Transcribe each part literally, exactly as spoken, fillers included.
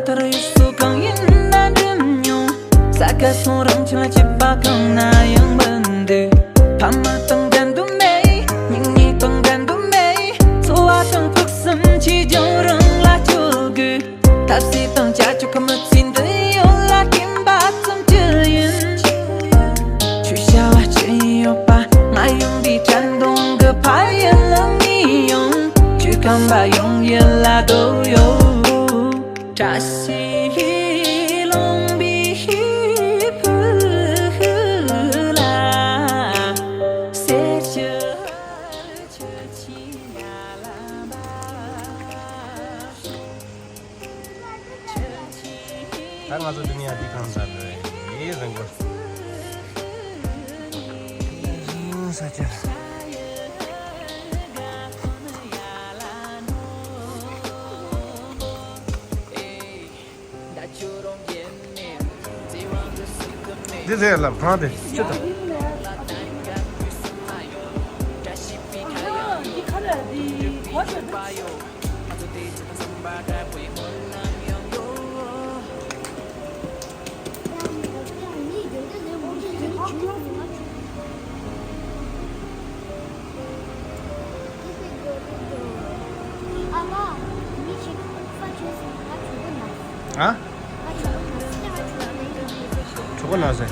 ལྟར་ཡུལ་སུ་གང་ཡིན་ན་འགྲིམ་མྱོང་། ས་ག་སོང་རང་ཁྱིམ་ལ་སྐྱིད་པ་གང་ན་ཡང་མི་འདུག་ཕ་མ་དང་འགྲན་དུ་མེད། སྙིང་ཉེ་དང་འགྲན་དུ་མེད། འཚོ་བ་དང་ཕུགས་བསམ་ཆེ་ཆུང་རང་ལ་བཅོལ་དགོས། ཐབས་ཤེས་དང་བྱ་སྤྱོད་ཀྱི་མི་ཚེ་འདི་ཡོད་ལ་སྐྱིན་པ་ཙམ་གྱི་ཡིན། ཆུ་བྱ་བ་ཅི་ཡོད་པ་ང་ཡོང་དུས་དྲན་གདུང་གི་ཕ་ཡུལ་ལ་མི་ཡོང་། ཆུ་ཁམས་པ་ཡོང་ཡུལ་ལ་སྡོད་ཡོད། བཀྲ་ཤིས་ལུང་པའི་ཕུག་ལ་གསེར་ཞུ་ཆུ་ཆེན་ཡར་ལ་འབབ། ད་ང་ཚོ་འདི་ནས་ཡར་འདི་གང་འཛར་རེད་ཡེ་རིང་པོ། ས་ཆ། འདི་རེད་ལ་བང་དེ་ཅི་དང་། ཨ། གྲོད་ཁོག་ན་ཟེར།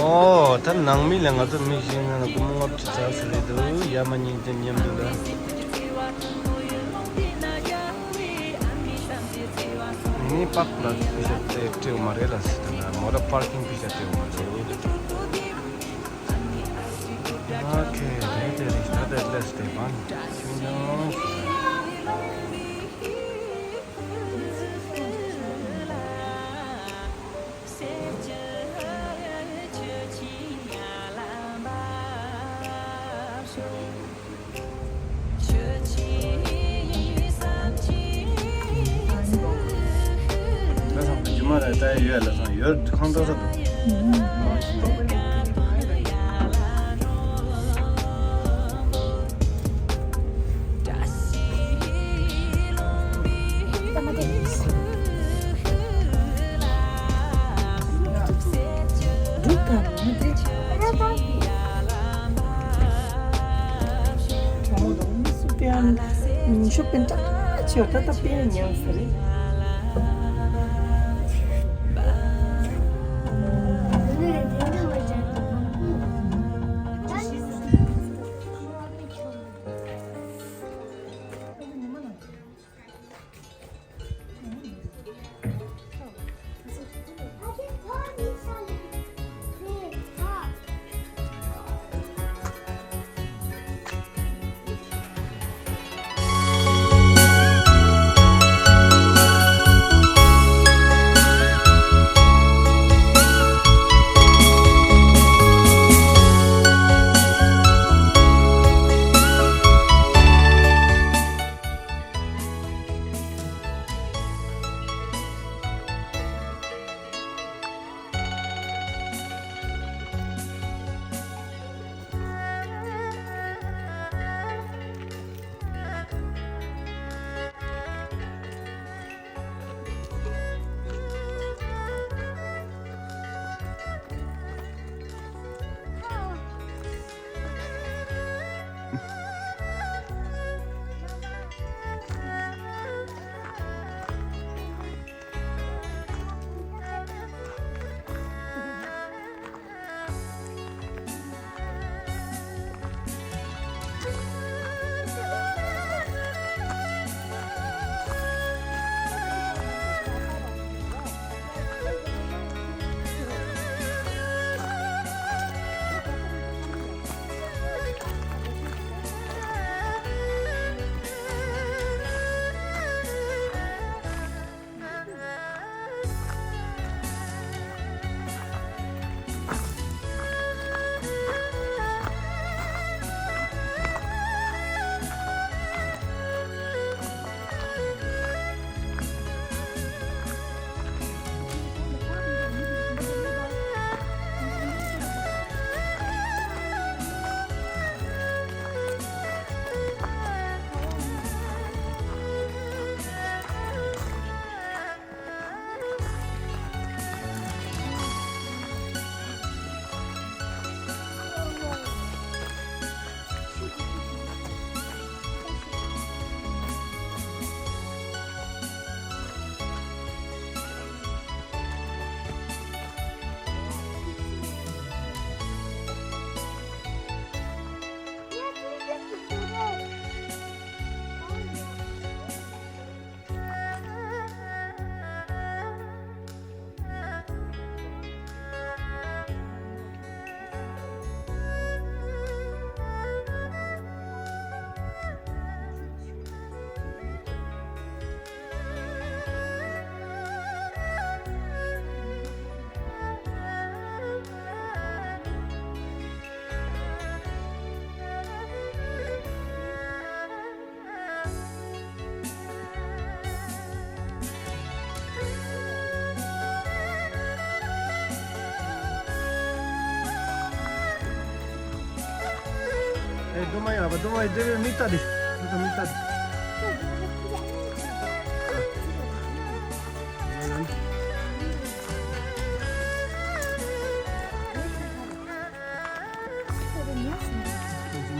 ཨོ། ད་ནང་མི་ལ་ང་ཚོ་མི་ཤི་ང་ལ་སྒོར་མོ་ལྔ་བཅུ་ཙམ་ཞིག་རེད་འདུག་ཡ་མ་ཉིན་དེ་མཉམ་དུ་ལ། ནི་པག་ལ་པི་ཤ་སྤྲད་སྤྲད་མ་རེད་ལ་སི་ཏན་མོ་ར་པར་ཀིང་པི་ཤ་སྤྲད་མ་རེད། ཨོ་ཁེ་རེད་དེ་རེད་ད་དེ་ལེས་དེ་བན་ཆུང་ཆུང་ཞིག་ལ་སང་རྒྱུ་མ་ར་ལྟ་ཡོད་ལ་སང་ཡོད་ཁང་ཏོག་ས་དང་། ཤོ་པིན་ཏྲག་ཆེ་བ་ད་ལྟ་དཔེ་ཉག་ས་རེད། རྡུང་མ་ཡོད་པ། རྡུང་མ་ཡོད་དེ་བས་མི་ལྟ་དེ། མི་ལྟ་མི་ལྟ་དེ།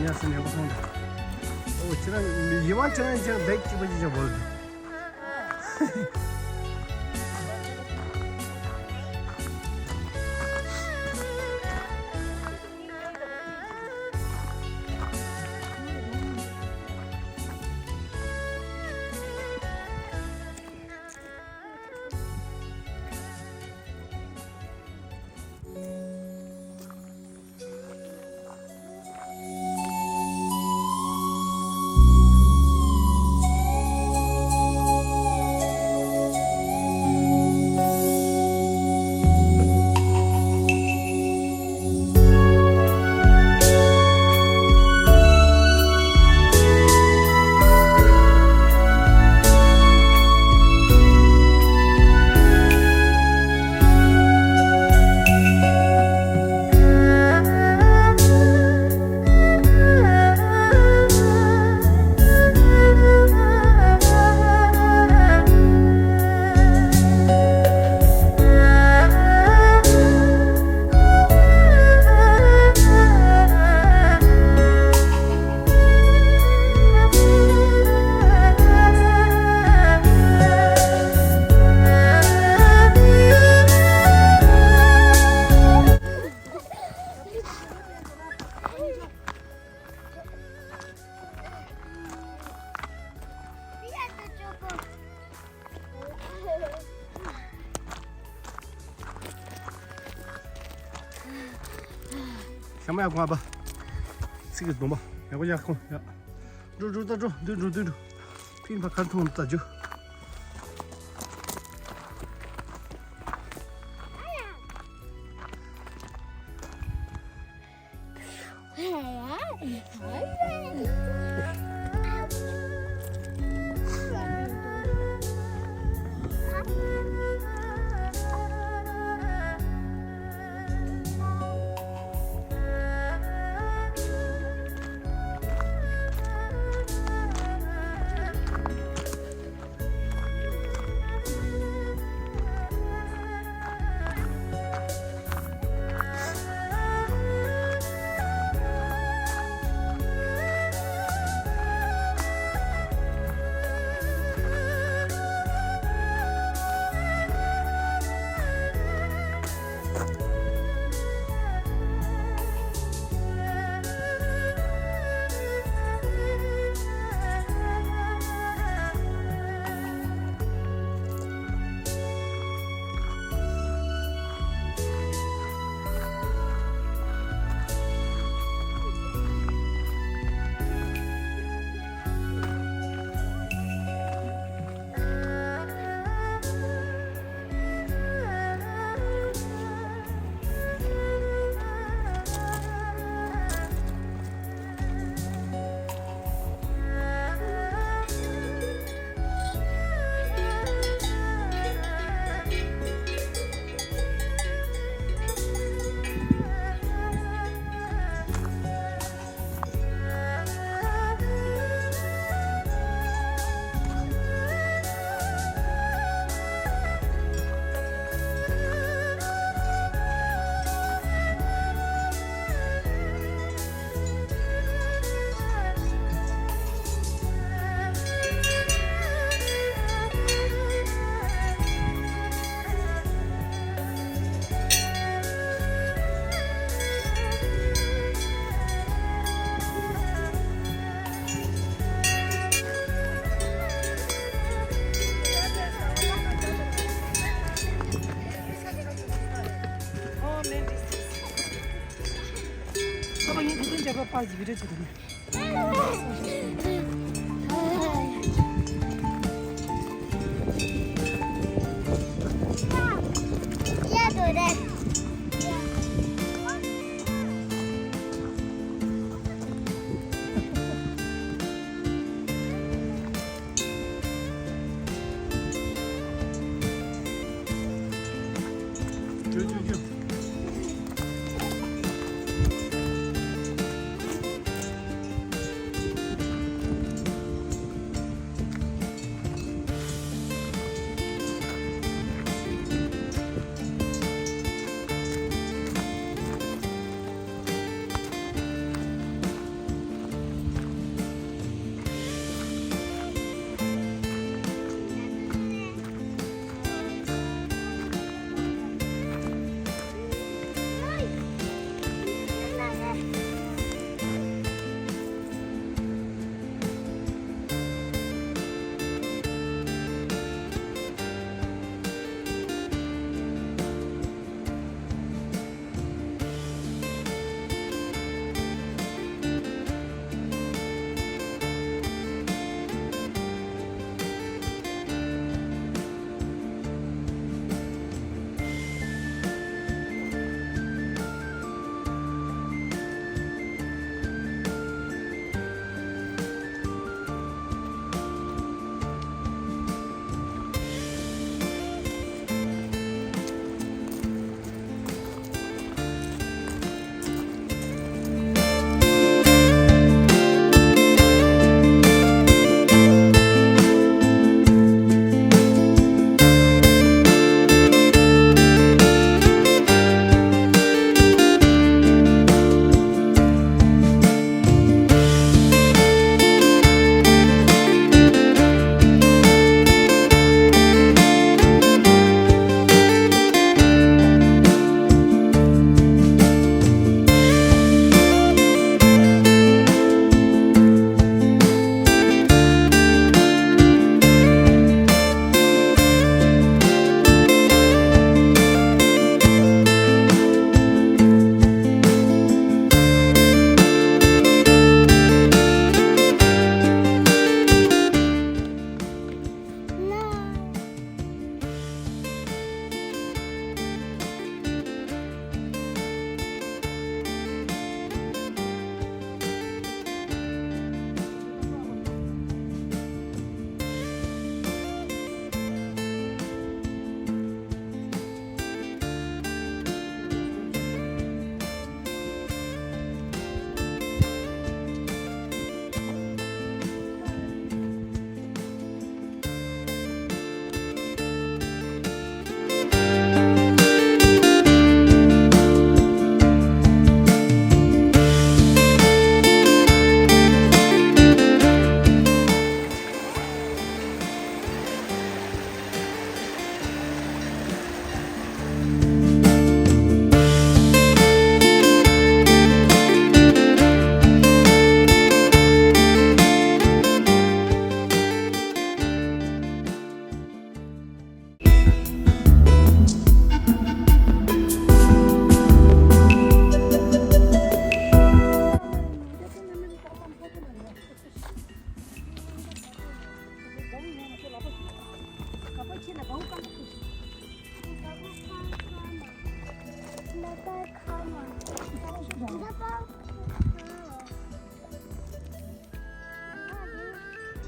ཉལ་སྲིད་ཉལ་པོ་མཐོང་དང་། ཨོ་ཁྱེད་རང་ཡིད་དབང་ཅན་ཅན་བེག་གཅིག་པ་ཅིག་ཅན་བོར་འདུག་ཤ་མ་ཡ་གོང་ཨ་པ། ཚིག་གི་སྡོམ་པ་ཡག་པོ་ཡག་ཁོང་ཡ། འགྲོ་འགྲོ་ད་འགྲོ་འདུག་འགྲོ་འདུག་འགྲོ། ཕིན་ཕ་ཁར་མཐོང་ད་འཇུ།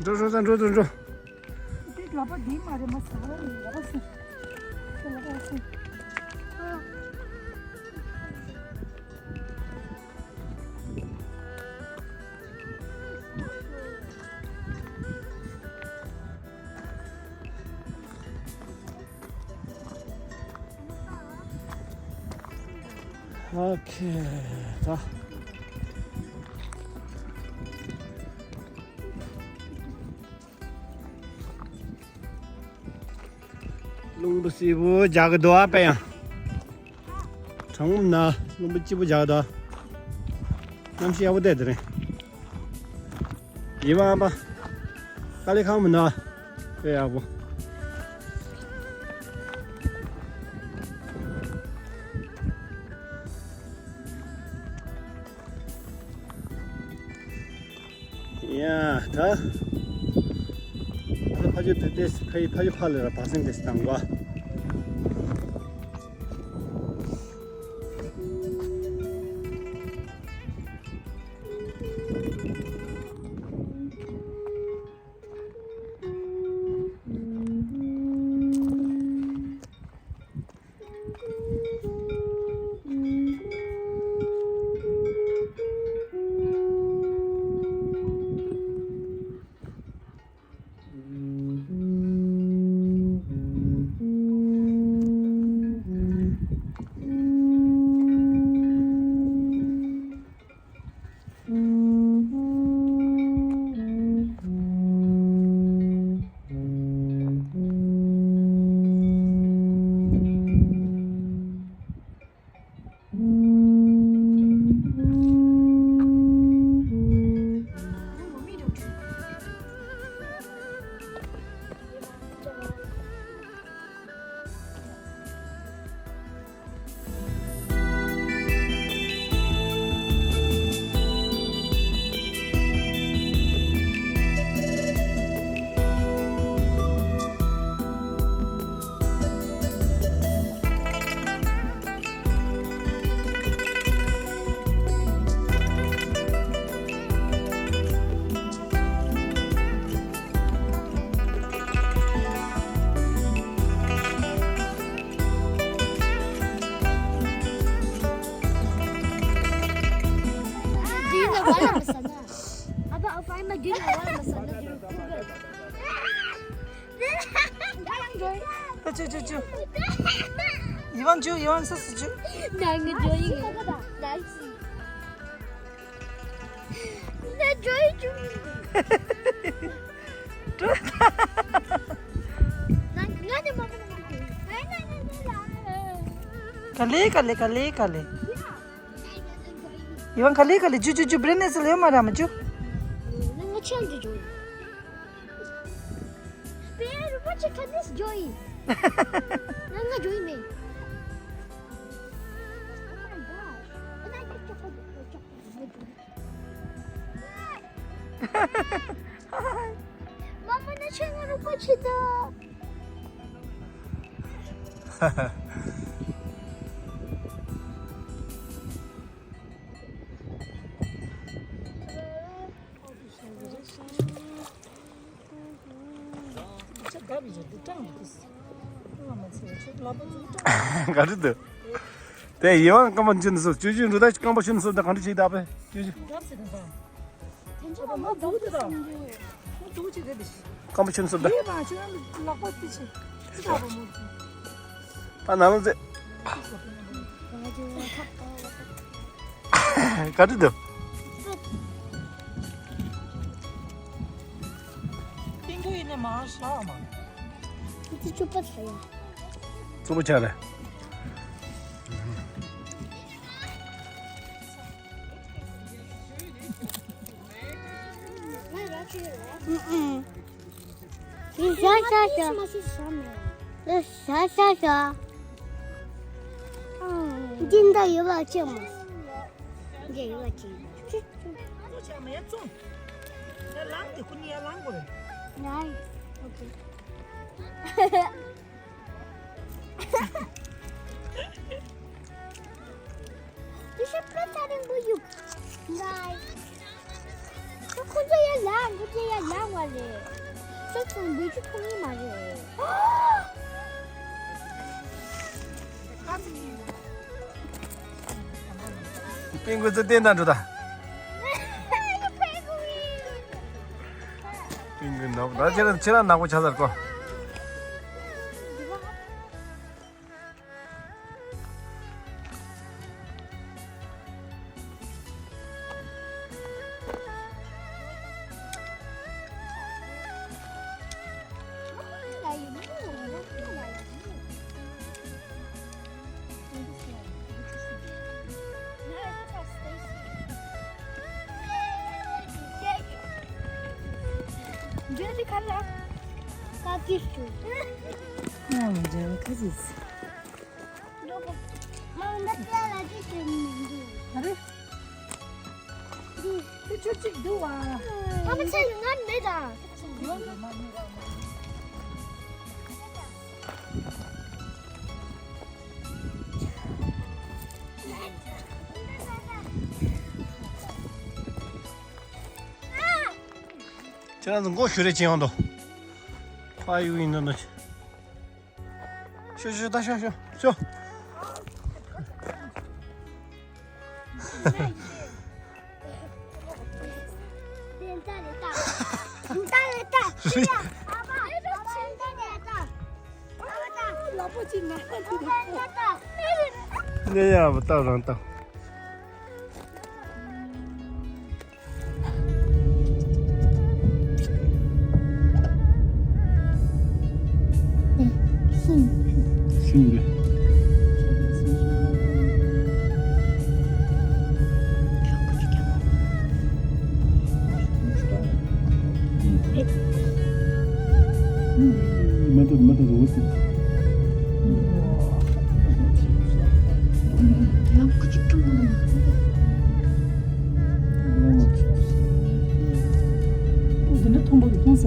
འགྲོ་འགྲོ་ད་འགྲོ་འགྲོ་འགྲོ། དེ་ལག་པ་འདི་མ་རེད་མ་ཟ་ར་ཡིན་ལག་པ་སུ། ལག་པ་སུ། ཨོ་ཁེ། ད། རླུང་བུ་སིལ་བུ་རྒྱག་གི་འདུག་ཨ་དཔེ་ཡང་། གྲང་མོ་ན་རླུང་བུ་སྐྱིད་པོ་རྒྱག་གི་འདུག་གནམ་གཤིས་ཡག་པོ་བསྡད་དེ་རེད། ཡིན་པ་ཨ་ཕ། དཀའ་ལས་ཁག་མི་འདུག་དཔེ་ཡག་པོ། ཡ་ད། ད་ཕ་ཆུ་དེ་ཏེས་ཕ་ཡི་ཕ་ཆུ་ཕ་ལ་ར་བ་སེང་ཏེས་དང་བ། ད་ཅོ་ཅོ་ཅོ། ཡི་ཝན་ཅོ། ཡི་ཝན་སུ་སུ་ཅོ། ང་ང་ཇོ་ཡིན། ང་ཇོ་ཡིན་ཅོ། ང་ང་ནི་མ་མ་མ། ག་ལེ་ག་ལེ་ག་ལེ་ག་ལེ། ཡི་ཝན་ག་ལེ་ག་ལེ། ཇུ་ཇུ་ཇུ། བྲེ་ནེ་སི་ལེ་མ་ར་མ་ཇུ། ང་ང་ཆེན་ཇུ་ཇུ། པེ་རུ་པ་ཆེ་ཁ་ནེ་སི་ཇོ་ཡི། ང་ང་ཇོ་ཡི་མེ། མ་མ་ན་ཆེན་ང་རུ་པ་ཆེ་ད། ག་རེ་འདུག་དེ་ཡིད་དབང་རྐང་པ་འཇུ་ནས་སོ། ཅུ་ཅུ་འགྲོ་ད་རྐང་པ་ཞུ་ནས་སོ། ད་ག་འདྲ་བྱེད་ད་པས་ཅུ་ཅུ། དེ་ཚོ་མ་འདུག་དེ་ར། མ་འདུག་ཅི་རེད་དེ། རྐང་པ་ཆུ་ནས་སོ་ད། ཡེ་མ་ཆུ་ལག་པ་ཙི་ཆེ། ཅི་ད་པ་མོ་ཅི། ད་ནང་ལ་ཙེ། ག་དུས་འདུག་པིང་པོ་ཡིན་ན་མ་ཧྲ་མ། ཙི་ཅུ་པ་ཚ་ཡ། ཙུ་པོ་ཆ་རེད། ཨུ་ཨུ། ཡིན་ཤ་ཤ་ཤ། ཡིན་ཤ་ཤ་ཤ། འདི་འདྲ་ཡོད་པ་ཅི་མོ། འདི་ཡོད་པ་ཅི། ཙུ་ཆ་མེད་ཙུ། ཡ་ལངས་ཏེ་ཁོ་གཉིས་ཡ་ལངས་དགོས་རེད། ཡ། ཨོ་ཁེ། You should put that in the you. Guys. Look ཁོ་ཚོ་ཡར་ལངས། ཁོ་ཚོ་ཡར་ལངས་པ་རེད། ཁྱོད་ཚོ་འབུད་རྒྱུ་མཐོང་གི་མ་རེད། པིང་ཀུ་ཚོ་བསྟན་དང་འགྲོ་ད། པིང་ཀུ་ནག་པོ་ད། ཁྱེད་རང་ཁྱེད་རང་ནག་པོ་ཆགས་ཚར་གོ། འདྲེ་འདི་ག་ལ། ཀ་ཏི་སུ། ང་མི་འདྲ་བ་ཁ་ཅིག་མ་འོན་ཏེ་ལ་ཅི་བྱེད་མི་འདུག་ཨ་རེ། འདི་ཁྱོད་ཅིག་འདུག་བ། ཨ་མ་ཚེ་ང་མེད་ད། ཁྱེད་རང་ཚོ་མགོ་ཞུ་རེ་བྱེད་ཡོང་དོ། ཕ་ཡུ་ཡིན་ནོ་ནོ། ཤོ་ཤོ་ད་ཤོ་ཤོ་ཤོ། ལ་པོ་ཅི་ན་ནས་ཡ་བ་ཏ་རང་ཏ། ཤིང་རེད། མ་ཏོ་མ་ཏོ་རོ་ཏོ། ཡང་ཁུ་ཅིག་ཏུ་མ། འདི་འདྲ་མཐོན་པོ་གི་མཐོང་ས།